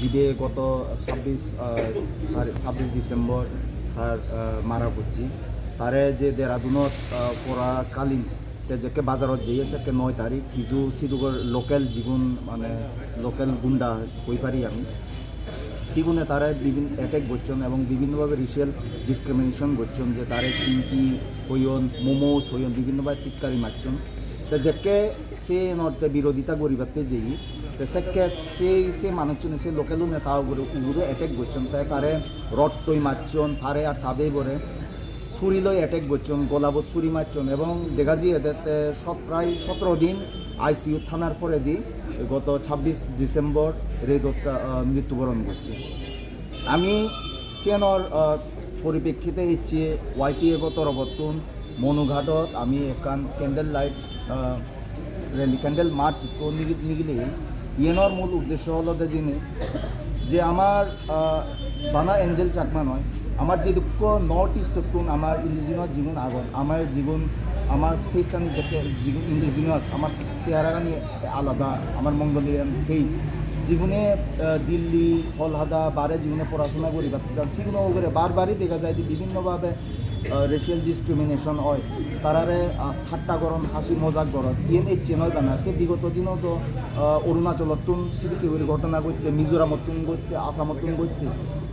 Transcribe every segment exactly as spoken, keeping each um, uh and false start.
Jibe goto sabbish, ah, tari-, sabbish December tar, ah, mara pocchi. Tare je Dehradunot, ah, pora kalin te jekke bazarot jeye sekke noi tarik, kiju sidugor local jigun, mane, local gunda hoi pari ami. Sigune tare bibin attack gocchon ebong bibinno bhabe racial discrimination gocchon, je tare chingki hoyon, momos hoyon, bibinno bhabe titkari macchon. Te jekke se norte birodita goribatte jeyi, te sekke se, se manuchchune, se local une ta ugure, ugure attack gocchon, te tare rod toi macchon, tare ar tabe bore suri loi attack gocchon, golabot suri macchon, ebong dega jiyede te sot-, prai sotoro din I C U thanar poredi goto sabbish December redot, ah, mrittuboron gocche. Ami siyanor, ah, poripekkite ecche Y T F o torobottun Monughatot ami ekkan candle light, ah, rally, candle march ikko nigi-, nigili. Iyenor mul uddesho olode jini je amar, ah, bana Angel Chakma noi, amar jedukko North East-ottun amar indigenous jigun agon, amar jigun, amar face ani jekke jigun indigenous, amar seharagani alada, amar Mongolian face, jigune, ah, Delhi, Kolkata, bare jigune porasona guribatte jan, siguno ugure bar bari dega jai de bibinno bhabe, ah, racial discrimination oi, tarare, ah, thatta goron, hasi mojak goron, iyen ecche noi bana. Se bigoto dino do, ah, Arunachalottun sidikke guri ghotona ghotte, Mizoramottun ghotte, Assamottun ghotte.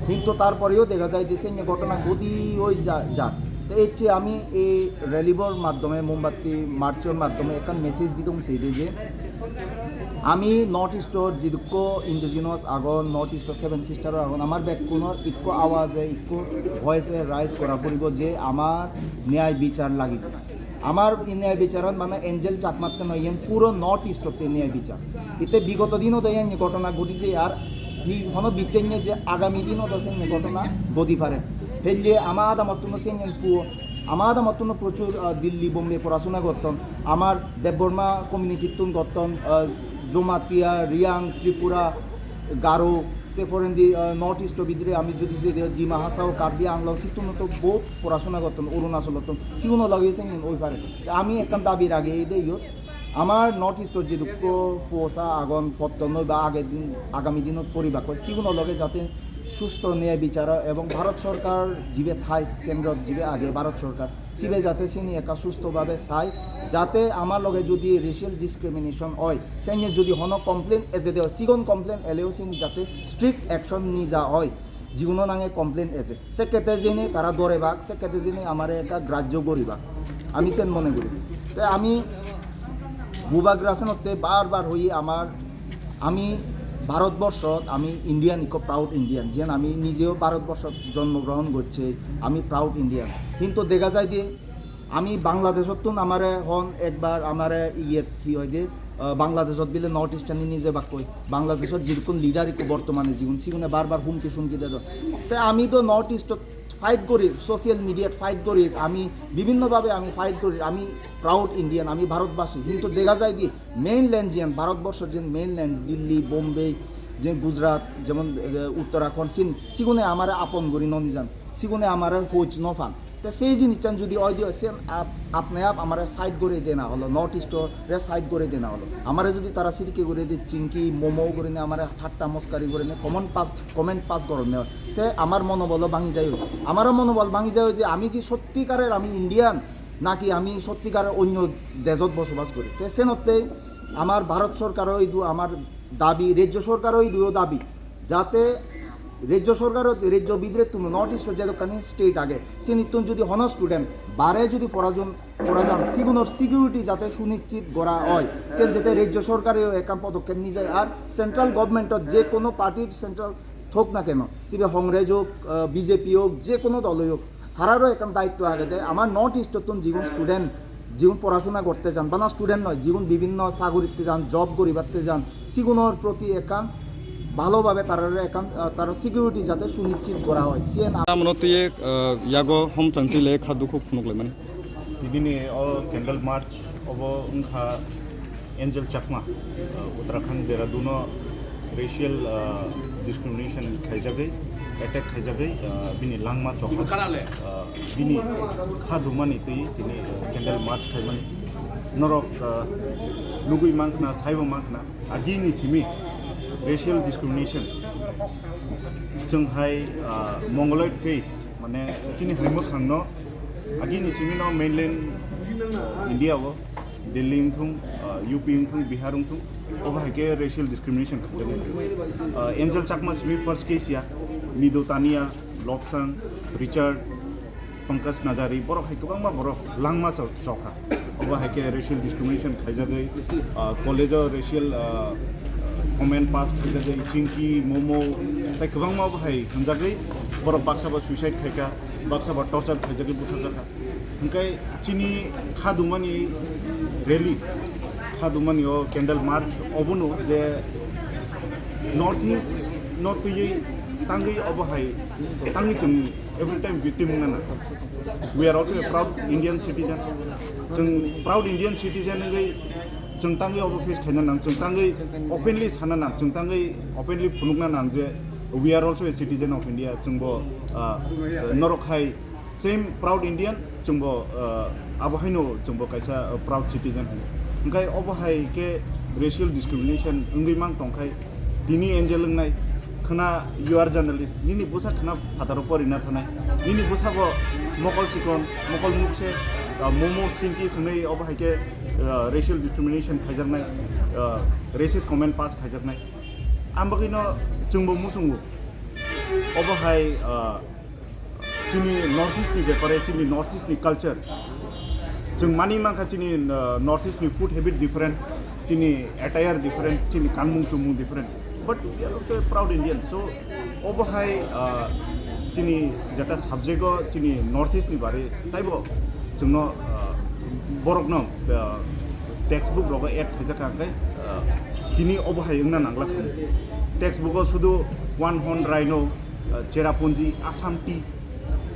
Hintu tar poreo dega jai de senne ghotona ghoti oi ja-, ja. Te ecche ami ei rally-bor maddhome, mombatti march-or maddhome ekkan message didong sei de je, ami North East-or jidukko indigenous agon, North East-or Seven Sister-o agon, amar bekkunor ikko awaje, ikko voice-e rise gora puribo je amar niyai bichar lagibo. Amar niyai bicharan mane Angel Chakmatte noi, iyen puro North East-otte niyai bichar. Ite bigoto dino de iyen ghotona ghotije ar hi hono bichennye je agami dino do senne ghotona ghoti pare. Helle ama adamattuno senne puo, ama adamattuno prochur, ah, Delhi, Bombay porasona gotton. Amar Debbarma community-tun gotton, ah, Jamatia, Reang, Tripura, Garo, se porendi, ah, North East-o bidire ami jodi se de Dima Hasao, Karbi Anglong, sittun to bohut porasona gotton, Arunachalottun. Siguno lage sengin oi pare. Te ami ekkan dabi rage de iyot. Amar North East-o jedukko posa agon, potton noi ba age din, agami dinot poribakkoi. Siguno loge jate susto niyai bicharo ebong Bharat Sorkar jibe thai kendro jibe age Bharat Sorkar, sibe jate sini ekka susto bhabe sai, jate amar loge jodi racial discrimination oi, senge jodi hono complaint eje de, sigon complaint eleo sini jate strict action nija oi, jiguno nange complaint eje. Sekkete jeni tara dorebak, sekkete jeni amare ekka grajjo goribak. Ami sen mone guri. Te ami bubagra senotte bar bar hoye amar, ami Bharatborshot, ami Indian, ikko proud Indian. Jiyan ami nijeo Bharatborshot jonmo grohon gocche, ami proud Indian. Hintu dega jai de, ami Bangladeshottun amare hon ekbar amare iyet hi hoide, ah, Bangladeshot bile North Eastern ni nije bakkoi. Bangladeshot jidukkun leader ikko bortomane jigun sigune bar bar humki sumki dedon. Te ami do North Eastot fight gorir, social mediat fight gorir, ami bibinno bhabe ami fight gorir, ami proud Indian, ami Bharatbasi. Hintu dega jai di mainland jiyan Bharatborshor jiyan mainland Delhi, Bombay, je Gujarat, jemon, eh, Uttarakhand, sin sigune amare apon guri no nijan, sigune amare hoj no pan. Te sei jinissan jodi oi di oi, sen ap-, apne ap amare side gore dena holo, North East re side gore dena holo. Amare jodi tara sidikke gore de chingki, momo gorine amare thatta moskari gorine comment pass, comment pass goronne oi, se amar monobolo bhangi jai oi. Amaro monobol bhangi jai oi je ami ki sottikarer ami Indian, naki ami sottikarer onyo dejot bosobas gori. Te senotte amar Bharat Sorkaro idu amar dabi, Rajyo Sorkaro idu dabi, jate Rajyo Sorkar, Rajyo bidire tun North East jedokkani state age, sinittun jodi hono student bare jodi porajon, porajan, sigunor security jate sunichchit gora oi, sen jate Rajyo Sorkare ekkan podokkep nijai, ar central government-ot je kono party central thok na keno, sibe Congress hok, ah, B J P hok, je kono dol hok, tararo ekkan daitto agede, amar North East-ottun jigun student, jigun porasona gorte jan, bana student noi, jigun bibinno saguritte jan, job guribatte jan, sigunor proti ekkan bhalobhabe tarare ekkan, ah, tara security jate sunichchit gora oi. Siyen am- Amno tiye, ah, yago hom changti le kha dukhu phunuk le mani. Tibini o candle march obo wngkha Angel Chakma, uh, Uttarakhand Dehradun-o racial, uh, discrimination khaijagwi, attack khaijagwi, uh, bini langma chokha, uh, bini kha dumani twi tini, uh, candle march khaimani. Norok, uh, nugwi mankha, saibo mankha, agini simi racial discrimination, Chwng hai, ah, mongoloid face, mane chini hai mwkhangno agini simi no mainland India o, Delhi wngthung, ah, U P wngthung, Bihar wngthung, obo hai khe racial discrimination khajago. Ah, Angel Chakma simi first case ya, Nido Tania, Lobsang, Richard, Pankaj Najari, borok hai kwbangma borok langma chok-, chokha. Obo hai khe racial discrimination khaijagwi, ah, college-o racial, ah, comment pass khaijagwi, Chinky, Momo, tei kwbangma bo hai hwnjagwi borok baksa bo suicide khaikha, baksa bo torture khaijagwi butharjakha. Hwnkhe chini kha dumani rally, kha dumani o candle march obono je North East no twiwi tangwi obo hai tangwi chwng every time victim wngna nang. We are also a proud Indian citizen. Chwng proud Indian citizen wngwi chwng tangwi obo face khaina nang, chwng tangwi openly sana nang, chwng tangwi openly phunukna nang je we are also a citizen of India. Chwngbo, ah, norok hai same proud Indian, chwngbo, ah, abo haino chwngbo kaisa, ah, proud citizen hwnwi. Hwnkhe obo hai khe racial discrimination wngwi mang tongkhai, tini Angel wngnai, khwna you are journalist, nini bwsa khwna phataro porina thanai, nini bwsabo mokol chikon, mokol mukse, ah, Momo Chinky hwnwi obo hai khe, ah, racial discrimination khaijaknai, ah, racist comment pass khaijaknai. Ang bagwino chwngbo muchungo. Obo hai, ah, chini North East ni bepare, chini North East ni culture. Chwng mani mankha chini, uh, North East ni food habit different, chini attire different, chini kanmung chumung different. But we are also a proud Indian. So, obo hai, uh, chini jeta subject o chini North East ni bare taibo chwngno, uh, borokno, uh, textbook rogo add khaijak kha, hwnkhe, uh, tini obo hai wngna nangla kha. Textbook o sudu one horn rhino, uh, Cherrapunji, Assam tea,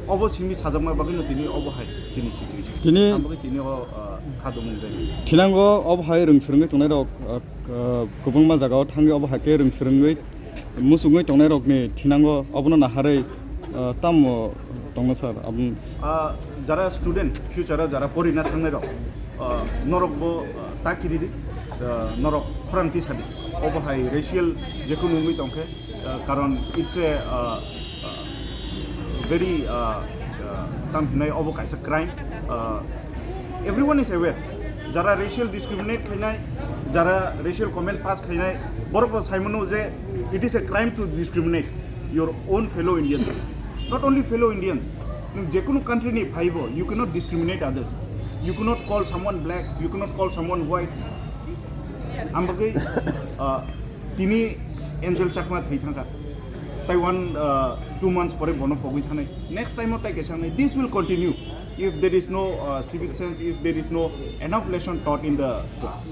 obo simi sajakma bagwino tini obo hai chini situation. Tini ang bagwi tini o, uh, khadumung bai. Thinango obo hai rwng swrwngwi tongnairok, uh, uh, kwbangma jagao thangwi obo hai khe rwng swrwngwi muchungwi tongnairokni thinango obono naharwi, uh, tamo tongno sir? Aboni Ah, jara student, future o jara porina thangnairok, ah, norokbo, ah, ta kiridi, ah, norok khorang tisadi. Obo hai racial jekunu wngwi tongkhe, ah, karon it's a, ah, ah, very, ah, ah, tam hinai obo kaisa crime. Ah, everyone is aware. Jara racial discriminate khainai, jara racial comment pass khainai, borokbo saimano je it is a crime to discriminate your own fellow Indians. Not only fellow Indians, nwng jekunu country ni phaibo, you cannot discriminate others. You cannot call someone black, you cannot call someone white. Ang bagwi, uh, tini Angel Chakma thwi thangkha. Tai one, uh, two months pore bono pogwi thanai. Next time o tai kaisa wngnai. This will continue if there is no, uh, civic sense, if there is no enough lesson taught in the class.